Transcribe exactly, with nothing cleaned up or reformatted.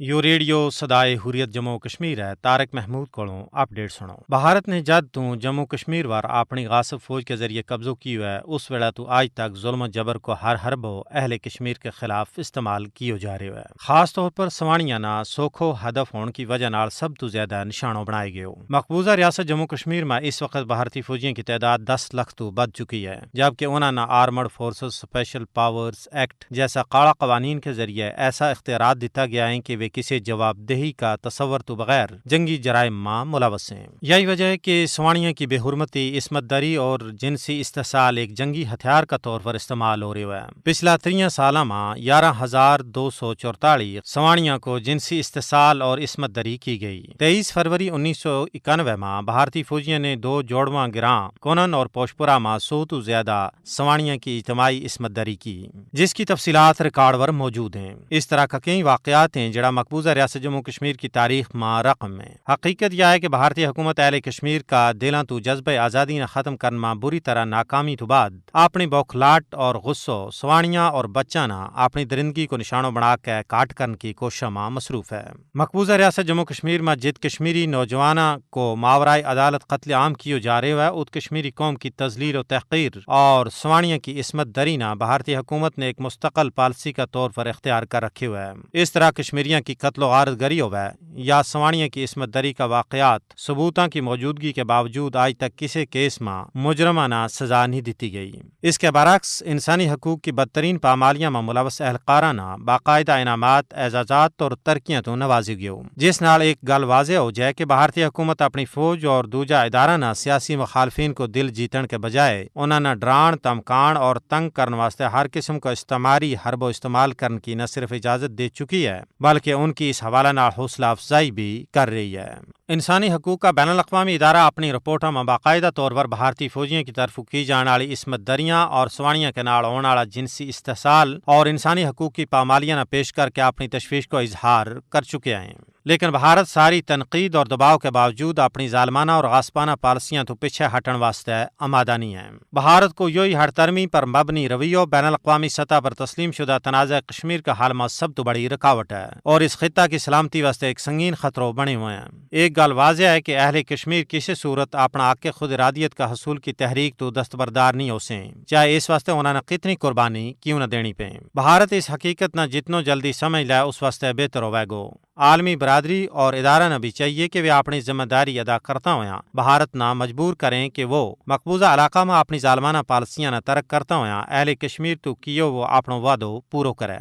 یوہ ریڈیو سدائے حریت جموں و کشمیر ہے۔ طارق محمود کولوں اپ ڈیٹ سنو۔ بھارت نے جد توں جموں و کشمیر وار اپنی غاصب فوج کے ذریعے قبضو کیو ہے، اس ویلے توں آج تک ظلم و جبر کو ہر حربو اہل کشمیر کے خلاف استعمال کیو جا رہیو ہے۔ خاص طور پر سوانیاں نا سوکھو ہدف ہون کی وجہ نال سب توں زیادہ نشانو بنائے گیو۔ مقبوضہ ریاست جموں و کشمیر ما اس وقت بھارتی فوجیاں کی تعداد دس لکھ توں بدھ چکی ہے، جبکہ انہاں نا آرمڈ فورسز سپیشل پاورز ایکٹ جیسا کالا قوانین کے ذریعے ایسا اختیارات دتا گیا ہیں کہ ویہ کسے جواب دہی کا تصور توں بغیر جنگی جرائم ما ملوث ہیں۔ یہی وجہ ہے کہ سوانیاں کی بے حرمتی، عصمت دری اور جنسی استحصال ایک جنگی ہتھیار کا طور پر استعمال ہو رہیو ہے۔ پچھلا تریاں سالاں ما یارہ ہزار دو سو چورتالیس سوانیاں کو جنسی استحصال اور عصمت دری کی گئی۔ تئیس فروری انیس سو اکانوے ما بھارتی فوجیاں نے دو جوڑواں گراں کونن اور پوشپورا ما سو توں زیادہ سوانیاں کی اجتماعی عصمت دری کی، جس کی تفصیلات ریکارڈ ور موجود ہیں۔ اس طرح کا کئی واقعات ہیں جڑا مقبوضہ ریاست جموں و کشمیر کی تاریخ ما رقم ہیں۔ حقیقت یاہ ہے کہ بھارتی حکومت اہل کشمیر کا دلاں توں جذبہ آزادی نا ختم کرن ما بری طرح ناکامی توں بعد اپنی بوکھلاٹ اور غصو سوانیاں اور بچاں نا اپنی درندگی کو نشانو بنا کے کاٹ کرن کی کوششاں ما مصروف ہے۔ مقبوضہ ریاست جموں و کشمیر ما جت کشمیری نوجواناں کو ماورائے عدالت قتل عام کیو جا رہیو ہے، ات کشمیری قوم کی تذلیل و تحقیر اور سوانیاں کی عصمت دری نا بھارتی حکومت نے ایک مستقل پالیسی کا طور پر اختیار کر رکھیو ہے۔ اس طرح کشمیریاں کی قتل و غارت گری ہووے یا سوانیاں کی عصمت دری کا واقعات ثبوتاں کی موجودگی کے باوجود آج تک کسے کیس ما مجرماں نا سزا نہیں دتی گئی۔ اس کے برعکس انسانی حقوق کی بدترین پامالیاں ما ملوث اہلکاراں نا باقاعدہ انعامات، اعزازات اور ترقیاں توں نوازیو گیو، جس نال ایک گل واضح ہو جائے کہ بھارتی حکومت اپنی فوج اور دوجہ اداراں نا سیاسی مخالفین کو دل جیتن کے بجائے انہاں نا ڈران، تمکان اور تنگ کرن واسطے ہر قسم کو استعماری حربو استعمال کرن کی نہ صرف اجازت دے چکی ہے، بلکہ ان کی اس حوالے نال حوصلہ افزائی بھی کر رہی ہے۔ انسانی حقوق کا بین الاقوامی ادارہ اپنی رپورٹاں ما باقاعدہ طور پر بھارتی فوجیاں کی طرفوں کی جان آلی عصمت دریاں اور سوانیاں کے نال ہون آلا جنسی استحصال اور انسانی حقوق کی پامالیاں نا پیش کر کے اپنی تشویش کو اظہار کر چکیا ہیں، لیکن بھارت ساری تنقید اور دباؤ کے باوجود اپنی ظالمانہ اور غاصبانہ پالیسیاں توں پچھے ہٹن واسطے آمادہ نہیں ہے۔ بھارت کو یوہی ہر ترمی پر مبنی رویو بین الاقوامی سطح پر تسلیم شدہ تنازعہ کشمیر کا حل ما سب توں بڑی رکاوٹ ہے اور اس خطہ کی سلامتی واسطے ایک سنگین خطرو بنے ہوئے ہیں۔ ایک گل واضح ہے کہ اہل کشمیر کسے صورت اپنا حق خود ارادیت کا حصول کی تحریک توں دستبردار نہیں ہو سیں، چاہے اس واسطے انہاں نے کتنی قربانی کیوں نہ دینی پے۔ بھارت اس حقیقت نا جتنو جلدی سمجھ لے، اس واسطے بہتر ہووے گو۔ عالمی برادری اور ادارہ نا بھی چاہیے کہ ویہ اپنی ذمہ داری ادا کرتا ہویا بھارت نا مجبور کریں کہ وہ مقبوضہ علاقہ ما اپنی ظالمانہ پالیسیاں نا ترک کرتا ہویا اہل کشمیر توں کیو وہ اپنو وعدو پورو کرے۔